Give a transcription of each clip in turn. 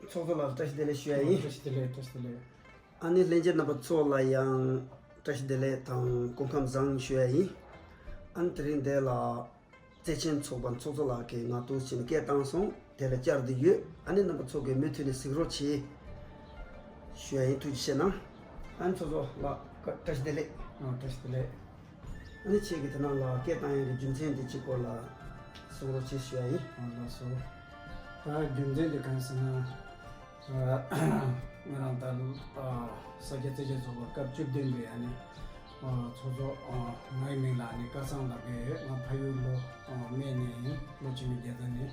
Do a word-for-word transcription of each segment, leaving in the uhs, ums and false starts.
ཚོགས་གཙོ་ལགས་བཀྲ་ཤིས་བདེ་ལེགས་ཞུ་ཡ་ཡིན། བཀྲ་ཤིས་བདེ་ལེགས། བཀྲ་ཤིས་བདེ་ལེགས། ཨ་ནི་ལྷན་རྒྱས་རྣམ་པ་ཚོ་ལ་ཡང་བཀྲ་ཤིས་བདེ་ལེགས་དང་སྐུ་ཁམས་བཟང་ཞུ་ཡ་ཡིན། ཨ་ནི་དེ་རིང་འདི་ལ་བརྩེ་ཆེན་ཚོགས་པ་ཚོགས་གཙོ་ལགས་ཀྱིས་ང་ཏོག་ཙམ་སྐད་བཏང་སོང་། དེ་ལ་བཅར་བསྡད་ཡོད། ཨ་ནི་རྣམ་པ་ཚོ་གིས་མུ་མཐུད་ནས་གཟིགས་རོགས་གྱིས་ཞུ་ཡ་ཡིན། ཐུགས་རྗེ་ཆེ་གནང་། ཨ་ནི་ཚོགས་གཙོ་ལགས་བཀྲ་ཤིས་བདེ་ལེགས། ཨ། བཀྲ་ཤིས་བདེ་ལེགས། ཨ་ནི་ཁྱེད་ཀྱིས་དེ་ནང་ལ་སྐད་བཏང་ཡག་གི་རྒྱུ་མཚན་དེ་གཅིག་སྐོར་ལ་གསུང་རོགས་གྱིས་ཞུ་ཡ་ཡིན། ཨ། ལགས་སོ། ད་རྒྱུ་མཚན་དེ་གང་ཟེར་ན། ཨ། ང་རང་ད་ལོ། ཨ། ས་སྐྱ་བརྩེ་ཆེན་ཚོགས་པ་སྐབས་བཅུ་བདུན་པའི་ཨ་ནི། ཨ། ཚོགས་གཙོ། ཨ། ང་ཡི་མིང་ལ་ཨ་ནི་སྐལ་བཟང་ལབ་ཀྱི་ཡོད། ང་ཕ་ཡུལ་ལོ། ཨ། སྨད་ནས་ཡིན། ལྷོ་མཆིས་མའི་རྒྱལ་ས་ནས།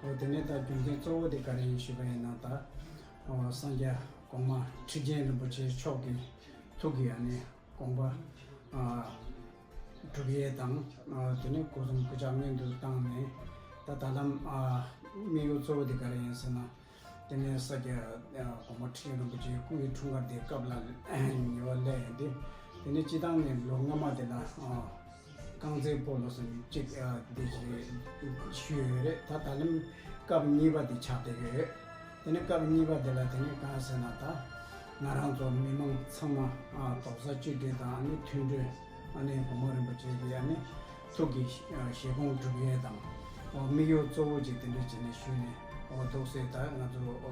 འོ། དེ་ནས་ད་རྒྱུ་མཚན་གཙོ་བོ་དེ་ག་རེ་ཡིན་ཞུས་པ་ཡིན་ན་ད། ཨ། སངས་རྒྱས་གོང་མ་ཁྲི་ཆེན་རིན་པོ་ཆེ་མཆོག་གི་ཐུགས་ཀྱི་ཨ་ནི་དགོངས་པ། ཨ། སྒྲུབ་ཡས་དང་། ཨ། དེ་ནས་སྒོ་གསུམ་སྐུ་ཕྱག་སྔོན་དུ་བཏང་ནས། ད་ད་ལམ། ཨ། དམིགས་ཡུལ་གཙོ་བོ་དེ་ག་རེ་ཡིན་ཟེར་ན། དེ་ནས་ས་སྐྱ། ཨ། གོང་མ་ཁྲི་ཆེན་རིན་པོ་ཆེའི་སྐུ་ཡི་འཁྲུངས་སྐར་དེ་སྐབས་ལ་ཉེ་བར་སླེབས་ཡོང་དུས། དེ་ནས་སྤྱིར་བཏང་ནས་ལོ་སྔ་མ་དེ་ལ། ཨ། རྐང་རྩེད་སྤོ་ལོ་ཟེར་ནས་གཅིག་ཨ། དེ་ཞུས་ཡོད་རེད། ད་ད་ལམ་སྐབས་གཉིས་པ་དེ་ཆགས་བསྡད་ཡོད། དེ་ནས་སྐབས་གཉིས་པ་དེ་ལ་དེ་ནས་གང་ཟེར་ན་ད། ང་རང་ཚོ་མི་མང་ཚང་མ། ཨ། རྡོག་རྩ་གཅིག་སྒྲིལ་དང་ཨ་ནི་མཐུན་སྒྲིལ། ཨ་ནི་གོང་མ་རིན་པོ་ཆེ་གི་ཨ་ནི་ཐུགས་ཀྱི་བཞེད་དགོངས་སྒྲུབ་ཡས་དང་། འོ། དམིགས་ཡུལ་གཙོ་བོ་ཅིག་དེ་འདྲ་བྱས་ནས་ཞུས་ནས། འོ། འདུག་སེ་ད་ང་ཚོ། འོ།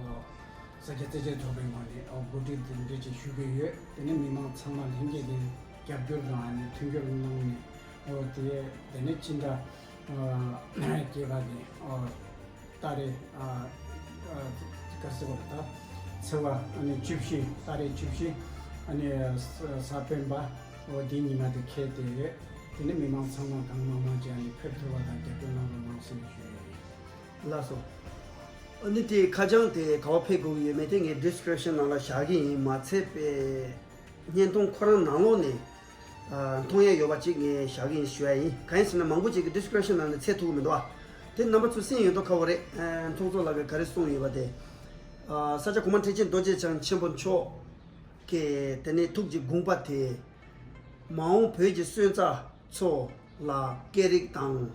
ས་སྐྱ་བརྩེ་ཆེན་ཚོགས་པའི་ངོས་ནས། འོ། གོ་སྒྲིག་དེ་འདྲ་ཅིག་ཞུ་གི་ཡོད། དེ་ནས་མི་མང་ཚང་མ་ལྷན་རྒྱས་ཀྱིས་རྒྱབ་སྐྱོར་དང་ཨ་ནི་མཐུན་འགྱུར་གནང་ནས། འོ། དེ་དེ་ནས་སྤྱི་ཟླ། ཨ། བརྒྱད་པ་གི། འོ། ཏ་རིག་ཨ། ཨ། ག་ཟེར་བ་ད། ཚེས་པ་ཨ་ནི་བཅུ་བཞི། ཏ་རིག་བཅུ་བཞི། ཨ་ནི་གཟའ་སྤེན་པ། འོ། འདི་ཉི་མ་དེ་འཁེལ་བསྡད་ཡོད། དེ་ནས་མི་མང་ཚང་མ་གང་མང་མང་ཅིག་ཨ་ནི་ཕེབས་ཐུབ་པ་དང་རྒྱབ་སྐྱོར་གནང་རོགས་གནང་ཟེར་ཞུ་ཡ་ཡིན། ལགས་སོ། ཨ་ནི་དེ་ཁ་བྱང་དེ་ག་པར་ཕེབས་དགོས་ཀྱི་ཡོད་མེད་དེ་ངས་ཌི་སི་ཀི་རིབ་ཤན་ནང་ལ་བཞག་གི་ཡིན། མ་ཚད་པའི་བརྙན་ཐུང་ཁོ་རང་ནང་ལོགས་ནས། ཨ། མཐོང་ཡ་ཡོད་པ་ཅིག་ངས་བཞག་གི་ཡིན་ཞུ་ཡ་ཡིན། གང་ཡིན་ཟེར་ན་མང་པོ་ཅིག་གིས་ཌི་སི་ཀི་རིབ་ཤན་ནང་ནས་འཚོལ་ཐུབ་ཀྱི་མི་འདུག་ཨ། དེ་རྣམ་པ་ཚོས་གསན་ཡོད་མདོག་ཁ་པོ་རེད། ཨ། ཚོགས་གཙོ་ལགས་ཀྱིས་ག་རེ་གསུངས་ཡོད་པ་དེ། ཨ། ས་སྐྱ་གོང་མ་ཁྲི་ཆེན་རྡོ་རྗེ་འཆང་ཆེན་པོ་མཆོག་གི་དེ་ནས་ཐུགས་ཀྱི་དགོངས་པ་དེ། མ་འོངས་བོད་ཀྱི་སོན་རྩ་ཚོ་ལ་སྐད་རིགས་དང་།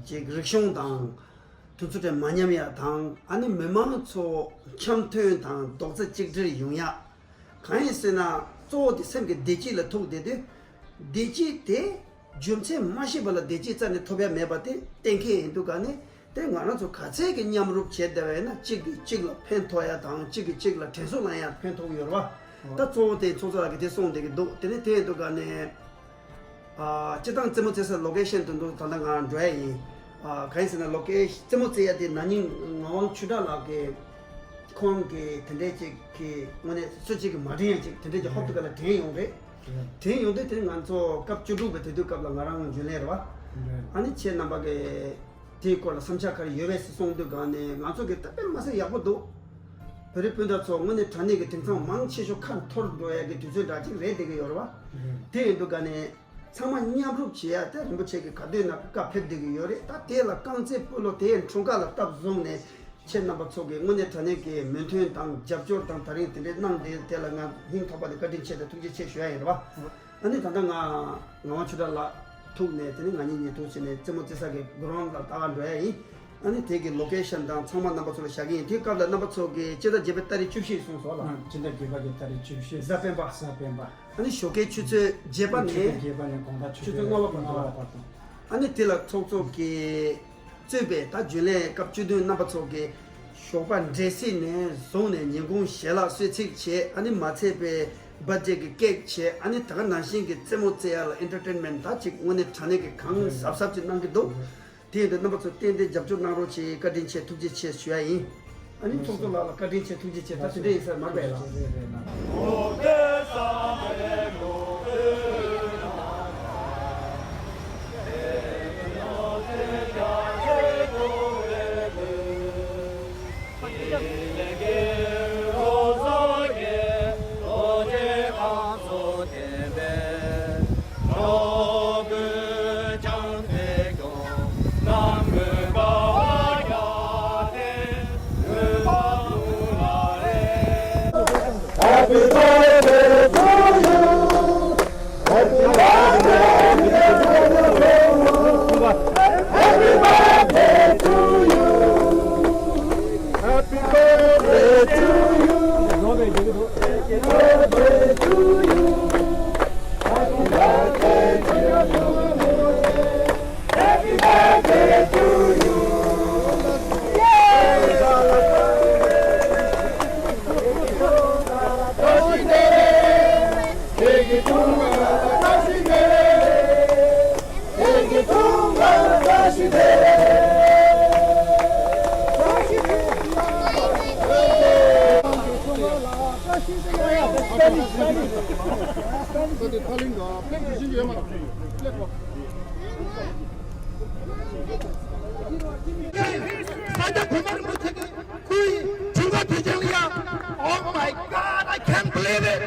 ཅིག་རིག་གཞུང་དང་། དེ་ཚོ་དེ་མ་ཉམས་ཡ་དང་། ཨ་ནི་མི་མང་ཚོ་འཆམ་མཐུན་དང་རྡོག་རྩ་གཅིག་སྒྲིལ་ཡོང་ཡ། གང་ཡིན་ཟེར་ན་གཙོ་བོ་དེ་སེམས་ཀྱི་བདེ་སྐྱིད་ལ་ཐུག་བསྡད་དུས། བདེ་སྐྱིད་དེ་རྒྱུ་མཚན་མ་ཤེས་པ་ལ་བདེ་སྐྱིད་རྩ་ནས་ཐོབ་ཡ་མེད་པ་དེ་གཏན་འཁེལ་ཡིན་དུས། ག་ནས་དེ་ང་རང་ཚོ་ག་ཚད་ཀྱི་མཉམ་རུབ་བྱས་བསྡད་པ་ཡིན་ན་གཅིག་གིས་གཅིག་ལ་ཕན་ཐོགས་ཡ་དང་། གཅིག་གིས་གཅིག་ལ་དྲན་གསོ་ལེན་ཡ་ཕན་ཐོགས་ཡོད་རེད་བ། ད་གཙོ་བོ་དེ་ཚོགས་གཙོ་ལགས་ཀྱིས་དེ་གསུངས་བསྡད་ཀྱི་འདུག་དེ་ནས་དེ་ཡིན་དུས་ག་ནས། ཨ། སྤྱིར་བཏང་རྩེད་མོ་རྩེ་ས་ལོ་ཀེ་ཤན་དེ་ཚོ་ད་ལྟ་ང་འགྲོ་ཡ་ཡིན། ཨ། གང་ཡིན་ཟེར་ན་ལོ་ཀེ་རྩེད་མོ་རྩེ་ཡ་དེ་ན་ནིང་ངག་དབང་ཆོས་གྲགས་ལགས་ཀྱིས་ཁོང་གིས་དེ་འདྲས་ཅིག་གི་དངོས་གནས་སུ་གཅིག་གིས་མ་དྲན་ཡ་ཅིག་དེ་འདྲས་ཀྱི་ཧོབ་ཏེ་ག་ལ་དྲན་ཡོང་རེད། དྲན་ཡོང་དུས་དེ་ང་ཚོ་སྐབས་བཅུ་དྲུག་པའི་དེ་དུས་སྐབས་ལ་ང་རང་རྒྱུན་ལས་རེད་བ། ཨ་ནི་ཁྱེད་རྣམ་པ་གིས་དེའི་སྐོར་ལ་བསམ་འཆར་ག་རེ་ཡོད་པས་ཟེར་གསུངས་དུས་ག་ནས་ང་ཚོ་གིས་ད་དཔེ་མ་སྲིད་ཡག་པོ་འདུག་བོད་རིགས་སྤུན་ཟླ་ཚོ་དངོས་གནས་དྲང་གནས་ཀྱི་དེང་སང་མང་ཆེ་ཤོས་ཁ་འཐོར་འགྲོ་ཡ་གི་དུས་ཚོད་འདྲ་ཅིག་རེད་བསྡད་ཀྱི་ཡོད་རེད་བ། དེ་ཡིན་དུས་ག་ནས་ཚང་མ་མཉམ་རུབ་བྱེད་ཡ་དེ་རིན་པོ་ཆེ་གིས་ག་དུས་ན་བཀའ་ཕེབས་བསྡད་ཀྱི་ཡོད་རེད། ད་དེ་ལ་རྐང་རྩེད་སྤོ་ལོ་དེའི་འཁྲུངས་སྐར་ལ་སྟབས་བཟུང་ནས་ཁྱེད་རྣམ་པ་ཚོ་གིས་དངོས་གནས་དྲང་གནས་ཀྱི་མོས་མཐུན་དང་རྒྱབ་སྐྱོར་དང་དེ་རིང་དེ་འདྲའི་གནང་བསྡད་དེ་ལ་ང་སྙིང་ཐག་པ་ནས་བཀའ་དྲིན་ཆེ་དང་ཐུགས་རྗེ་ཆེ་ཞུ་ཡ་ཡིན་རེད་བ། ཨ་ནི་ད་ལྟ་ང་ངག་དབང་ཆོས་གྲགས་ལགས་ཐུག་ནས་དེ་ནི་ང་གཉིས་གཉིས་ཐུག་བྱས་ནས་རྩེད་མོ་རྩེ་ས་གི་གྷི་རོན་ལ་ད་ག་འགྲོ་ཡ་ཡིན། ཨ་ནི་དེ་གི་ལོ་ཀེ་ཤན་དང་ཚང་མ་རྣམ་པ་ཚོ་ལ་བཞག་གི་ཡིན། དེའི་སྐབས་ལ་རྣམ་པ་ཚོ་གིས་སྤྱི་ཟླ་བརྒྱད་པའི་ཏ་རིག་བཅུ་བཞི་གསུངས་སོང་ལ། ཨ། སྤྱི་ཟླ་བརྒྱད་པ་གི་ཏ་རིག་བཅུ་བཞི། གཟའ་སྤེན་པ། གཟའ་སྤེན་པ། ཨ་ནི་ཞོགས་ཀའི་ཆུ་ཚོད་བརྒྱད་པ་ནས། ཆུ་ཚོད་བརྒྱད་པ་ནས་དགོང་དག་ཆུ་ཚོད་ལྔ་པ་བར་དུ། ལྔ་པ་བར་དུ། ཨ་ནི་དེ་ལ་ཚོགས་གཙོ་གིས་གཙོས་པའི་ད་རྒྱུན་ལས་སྐབས་བཅུ་བདུན་རྣམ་པ་ཚོ་གིས་ཞོགས་པ་འབྲས་སིལ་ནས་བཟུང་ནས་ཉིན་གུང་ཞལ་ལག་གསོལ་ཚིགས་བྱས། ཨ་ནི་མ་ཚད་པའི་བར་ཆད་ཀྱི་ཀེག་བྱས། ཨ་ནི་ད་ག་ནང་བཞིན་གྱི་རྩེད་མོ་རྩེ་ཡ་ལ་ཨེན་ཊར་ཊེན་མེན་ཊི་ད་ཅིག་དངོས་གནས་དྲང་གནས་ཀྱི་གང་གཟབ་གཟབ་ཅིག་གནང་གི་འདུག་དེ་ཡིན་དུས་རྣམ་པ་ཚོ་ཏན་ཏན་རྒྱབ་སྐྱོར་གནང་རོགས་བྱེད། བཀའ་དྲིན་ཆེ། ཐུགས་རྗེ་ཆེ་ཞུ་ཡ་ཡིན། ཨ་ནི་ཚོགས་གཙོ་ལགས་ལ་བཀའ་དྲིན་ཆེ། ཐུགས་རྗེ་ཆེ། ད་དེ་འདྲ་ཡིན་ས་མ་རེད་ལ། Happy birthday to you. Oh my God, I can't believe it!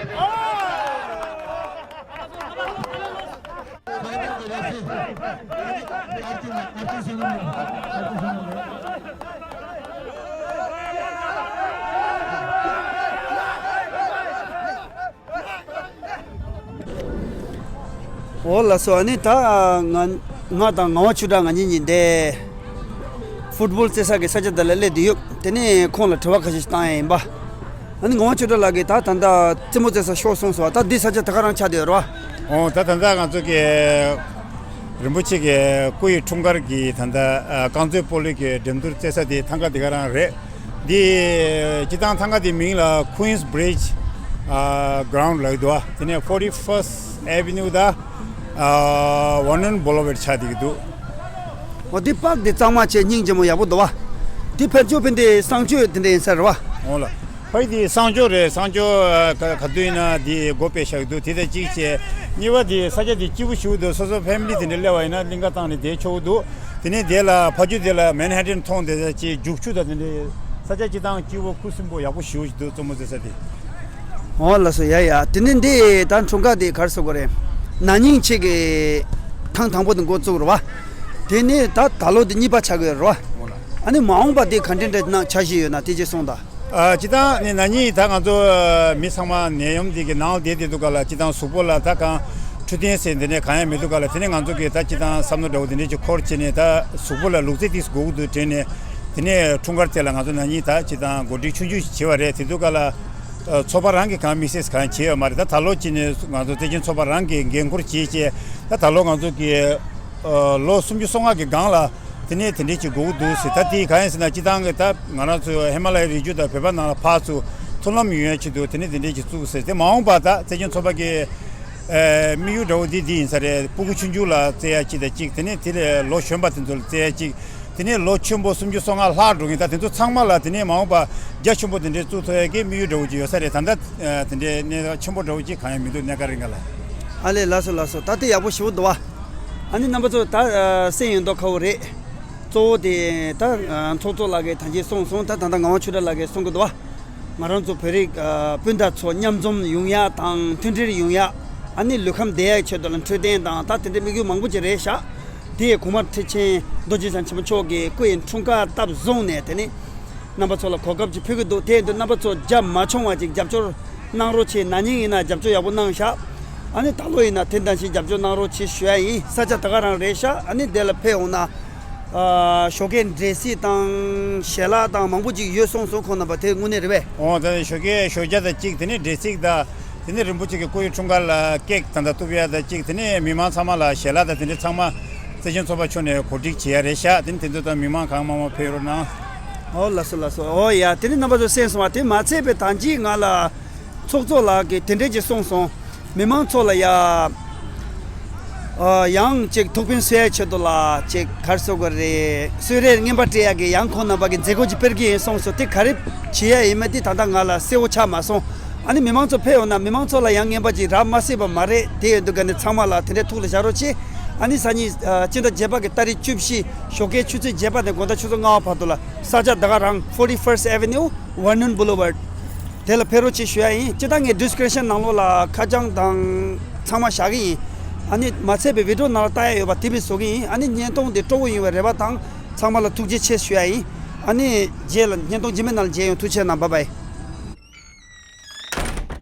འོ་ལགས་སོ། ཨ་ནི་ད་ང་ང་དང་ངག་དབང་ཆོས་གྲགས་ང་གཉིས་གཉིས་འདི་ཕུཊ་བོལ་རྩེ་ས་གི་ས་ཆ་འདི་ལ་སླེབས་བསྡད་ཡོད། དེ་ནས་ཁོང་ལ་དྲི་བ་ཁ་ཤས་ཤིག་བཏང་ཡ་ཡིན་པ། ཨ་ནི་ངག་དབང་ཆོས་གྲགས་ལགས་ཀྱིས་ད་ད་ལྟ་རྩེད་མོ་རྩེ་ས་ཤོར་སོང་ཟེར་བ། ད་འདི་ས་ཆ་ད་ག་རང་ཆགས་བསྡད་ཡོད་རེད་བ། ཨོ་ད་ད་ལྟ་ང་ཚོ་གི་རིན་པོ་ཆེ་གི་སྐུ་ཡི་འཁྲུངས་སྐར་གྱི་ད་ལྟ་ཨ་རྐང་རྩེད་སྤོ་ལོ་གི་འགྲན་བསྡུར་རྩེ་ས་དེ་ཐང་ག་དེ་ག་རང་རེད། འདི་སྤྱིར་བཏང་ཐང་ག་དེ་མིང་ལ་Queens Bridge ཨ་Ground ལབ་ཀྱི་འདུག་བ། དེ་ནས་Forty First Avenue དང་ཨ་Vernon Boulevard ཆགས་བསྡད་ཀྱི་འདུག་འོ་འདི་པག་འདི་གཙང་མ་བྱས་སྙིང་རྗེ་མོ་ཡག་པོ་འདུག་བ། འདི་ཕལ་ཆེར་ཕན་འདི་གསང་སྤྱོད་དེ་འདྲ་ཡིན་ས་རེད་བ། འོ་ལ། ཕ་ཡི་འདི་གསང་སྤྱོད་རེད། གསང་སྤྱོད་ག་ག་དུས་ཡིན་ན་འདི་སྒོ་ཕྱེ་བཞག་འདུག་དེ་དང་གཅིག་བྱས། གཉིས་པ་འདི་ས་ཆ་འདི་སྐྱིད་པོ་ཞིག་འདུག་སོ་སོ་ཕེ་མི་ལི་དེ་འདྲ་སླེབས་པ་ཡིན་ན་གླིང་ག་བཏང་ནས་བསྡད་ཆོག་གི་འདུག་དེ་ནས་དེ་ལ་ཕ་རྒྱུད་དེ་ལ་མན་ཧ་ཊན་མཐོང་དེ་ཅིག་རྒྱུག་ཆུ་དང་དེ་འདྲའི་ས་ཆ་སྤྱིར་བཏང་སྐྱིད་པོ་ཁུ་སིམ་པོ་ཡག་པོ་ཞེ་པོ་ཞིག་འདུག་རྩེད་མོ་རྩེ་ས་དེ། འོ་ལགས་སོ། ཡ་ཡ། དེ་ནས་འདི་ད་འཁྲུངས་སྐར་དེ་ག་རེ་ཟེར་དགོས་རེད། ན་ནིང་ཁྱེད་ཀྱི་ཐེངས་དང་པོ་དེ་འགོ་བཙུགས་རེད་བ། དེ་ནས་ད་ད་ལོ་དེ་གཉིས་པ་ཆགས་ཀྱི་ཡོད་རེད་བ། འོ་ལགས། ཨ་ནི་མ་འོངས་པ་དེ་ག་འདྲ་འདྲ་གནང་འཆར་གཞི་ཡོད་ན་དེ་ཅིག་གསུངས་དང་། ཨ་སྤྱིར་བཏང་ནི་ན་ནིང་ད་ང་ཚོ་མི་ཚང་མ་ནད་ཡམས་འདི་གི་ནང་བསྡད་བསྡད་འདུག་ག་ལ། སྤྱིར་བཏང་གཟུགས་པོ་ལ་ད་གང་འཕྲོད་བསྟེན་ཟེར་འདི་ནས་གང་ཡང་མི་འདུག་ག་ལ། དེ་ནས་ང་ཚོ་གི་ད་སྤྱིར་བཏང་བསམ་བློ་འདྲ་བོ་དེ་འདྲས་ཅིག་འཁོར་བྱས་ནས་ད་གཟུགས་པོ་ལ་ལུས་རྩལ་ཏིག་དགོས་ཀྱི་འདུག་དྲན་ནས། དེ་ནས་འཁྲུངས་སྐར་དེ་ལ་ང་ཚོ་ན་ནིང་ད་སྤྱིར་བཏང་གོ་སྒྲིག་ཆུང་ཆུང་ཞིག་བྱས་པ་རེད། དེ་འདུག་ག་ལ། ཚོགས་པ་རང་གི་གང་དམིགས་བསལ་གང་བྱས་ཡོད་མ་རེད། ད་ད་ལོ་གཅིག་ནས་ང་ཚོ་བརྩེ་ཆེན་ཚོགས་པ་རང་གི་འགན་འཁུར་བྱས་བྱས། ད་ད་ལོ་ང་ཚོ་གི་ལོ་སུམ་ཅུ་སོ་ལྔ་གི་སྒང་ལ་དེ་ནས་དེ་འདྲས་ཅིག་དགོས་ཀྱི་འདུག་ཟེར། ད་དེ་གང་ཡིན་ཟེར་ན་སྤྱིར་བཏང་གི་ད་ང་རང་ཚོ་ཧི་མ་ལ་ཡའི་རི་རྒྱུད་དང་བོད་པ་ནང་ལ་ཕར་ཚུར་མཐུན་ལམ་ཡོང་ཡ་ཆེད་དུ་དེ་ནས་དེ་འདྲས་ཅིག་བཙུགས་ཟེར། དེ་མ་འོངས་པ་ད་བརྩེ་ཆེན་ཚོགས་པ་གི་དམིགས་ཡུལ་འདྲ་བོ་འདི་འདི་ཡིན་ས་རེད། སྤུ་གུ་ཆུང་ཆུང་ལ་རྩེ་ཡ་གཅིག་དང་གཅིག་དེ་ནས་དེ་ལས་ལོ་གཞོན་པ་དེ་ཚོ་ལ་རྩེ་ཡ་གཅིག་དེ་ནས་ལོ་ཆེན་པོ་སུམ་ཅུ་སོ་ལྔ་ལྷག་འགྲོ་མཁན་ད་དེ་ཚོ་ཚང་མ་ལ་དེ་ནས་མ་འོངས་པ་རྒྱ་ཆེན་པོ་དེ་འདྲའི་བཙུགས་ཐུབ་ཡ་གི་དམིགས་ཡུལ་འདྲ་བོ་ཅིག་ཡོད་ས་རེད། ད་ལྟ་དེ་འདྲའི་གནས་སྟངས་ཆེན་པོ་འདྲ་བོ་ཅིག་གང་ཡང་མི་འདུག་གནས་སྐབས་རིང་ག་ལ། ཨ་ལས། ལགས་སོ་ལགས་སོ། ད་དེ་ཡག་པོ་ཞེ་པོ་འདུག་བ། ཨ་ནི་རྣམ་པ་ཚོ་ད་གསན་ཡོང་མདོག་ཁ་པོ་རེད། གཙོ་བོ་དེ་ད་ཚོགས་གཙོ་ལགས་ཀྱིས་ད་གིན་གསུངས་སོང་། ད་ད་ལྟ་ངག་དབང་ཆོས་གྲགས་ལགས་ཀྱིས་གསུང་གི་འདུག་བ། ང་རང་ཚོ་བོད་རིགས་ཨ་སྤུན་ཟླ་ཚོ་མཉམ་འཛོམས་ཡོང་ཡ་དང་མཐུན་སྒྲིལ་ཡོང་ཡ། ཨ་ནི་ལུས་ཁམས་བདེ་ཡ་ཆེད་དུ་ལ་འཕྲོད་བསྟེན་དང་ད་དེ་འདྲའི་དམིགས་ཡུལ་མང་པོ་ཅིག་རེད་ཤག་དེ་ཡི་གོང་མ་ཁྲི་ཆེན་རྡོ་རྗེ་འཆང་ཆེན་པོ་མཆོག་གི་སྐུ་ཡི་འཁྲུངས་སྐར་སྟབས་བཟུང་ནས་དེ་ནི་རྣམ་པ་ཚོ་ལ་གོ་སྐབས་ཅིག་ཕུལ་གྱི་འདུག་དེ་ཡིན་དུས་རྣམ་པ་ཚོ་རྒྱབ་མ་ཆུང་བ་ཅིག་རྒྱབ་སྐྱོར་གནང་རོགས་བྱེད། ན་ནིང་ཡིན་ན་རྒྱབ་སྐྱོར་ཡག་པོ་གནང་ཤག་ཨ་ནི་ད་ལོ་ཡིན་ན་དེ་ནང་བཞིན་རྒྱབ་སྐྱོར་གནང་རོགས་བྱེད་ཞུ་ཡ་ཡིན། ས་ཆ་ད་ག་རང་རེད་ཤག་ཨ་ནི་དེ་ལ་ཕེབས་འོང་ན། ཨ་ཞོགས་ཀའི་འབྲས་སིལ་དང་ཞལ་ལག་དང་མང་པོ་ཅིག་ཡོད་གསུངས་སོང་། ཁོང་རྣམ་པ་དེ་དངོས་གནས་རེད་པས། འོ་ད་ཞོགས་ཀའི་ཞོགས་ཇ་དང་གཅིག་དེ་ནས་འབྲས་སིལ་དང་དེ་ནས་རིན་པོ་ཆེ་གི་སྐུ་ཡི་འཁྲུངས་སྐར་ལ་ཀེག་དང་ད་གཏུབ་ཡ་དང་གཅིག་དེ་ནས་མི་མང་ཚང་མ་ལ་ཞལ་ལག་དང་དེ་འདྲ་ཚང་མ་བརྩེ་ཆེན་ཚོགས་པ་ཕྱོགས་ནས་གོ་སྒྲིག་བྱེད་ཡ་རེད་ཤག་དེ་ནས་དེ་ཚོ་ད་མི་མང་གང་མང་མང་ཕེབས་རོགས་གནང་། འོ་ལགས་སོ་ལགས་སོ། འོ་ཡ། དེ་ནས་རྣམ་པ་ཚོ་གསན་སོང་བ། དེ་མ་ཚད་པའི་ད་གིན་ང་ལ་ཚོགས་གཙོ་ལགས་ཀྱིས་དེ་འདྲས་ཅིག་གསུངས་སོང་། མི་མང་ཚོ་ལ་ཡ། ཨ་ཡང་ཅིག་ཐུགས་ཕན་གསོས་ཡ་ཆེད་དུ་ལ་ཅིག་ག་རེ་ཟེར་དགོས་རེད། གསོལ་རས་རྔན་པ་སྤྲད་ཡ་གི་ཡང་ཁོང་རྣམ་པ་གི་མཛད་སྒོ་ཅིག་སྤེལ་གྱི་ཡིན་གསུངས་སོང་། དེ་ག་རེ་བྱེད་ཡ་ཡིན་མིན་དེ་ད་ལྟ་ང་ལ་གསལ་བོ་ཆགས་མ་སོང་། ཨ་ནི་མི་མང་ཚོ་ཕེབས་ཡོང་ན་མི་མང་ཚོ་ལ་ཡང་རྔན་པ་ཅིག་རག་མ་སྲིད་པ་མ་རེད། དེ་ཡོད་དུས་ག་ནས་ཚང་མ་ལ་དེ་འདྲའི་ཐུགས་ལ་བཞག་རོགས་བྱེད། ཨ་ནི་སང་ཉིན་ཨ་སྤྱི་ཟླ་བརྒྱད་པ་གི་ཏ་རིག་བཅུ་བཞི་ཞོགས་ཀའི་ཆུ་ཚོད་བརྒྱད་པ་ནས་དགོང་དག་ཆུ་ཚོད་ལྔ་པ་བར་དུ་ལ་ས་ཆ་ད་ག་རང་Forty First Avenue Vernon Boulevard དེ་ལ་ཕེབས་རོགས་བྱེད་ཞུ་ཡ་ཡིན། སྤྱིར་བཏང་ངས་ཌིས་ཀི་རིབ་ཤན་ནང་ལོགས་ལ་ཁ་བྱང་དང་ཚང་མ་བཞག་གི་ཡིན། ཨ་ནི་མ་ཚད་པའི་བི་ཌི་ཡོ་ནང་ལ་ལྟ་ཡ་ཡོད་པ་དེ་བས་བཟོ་གི་ཡིན། ཨ་ནི་བརྙན་ཐུང་འདི་སྤྲོ་བོ་ཡོང་བའི་རེ་བ་དང་། ཚང་མ་ལ་ཐུགས་རྗེ་ཆེ་ཞུ་ཡ་ཡིན། ཨ་ནི་རྗེས་ལ་བརྙན་ཐུང་རྗེས་མའི་ནང་ལ་མཇལ་ཡོང་། ཐུགས་རྗེ་གནང་། བྷའི་བྷའི།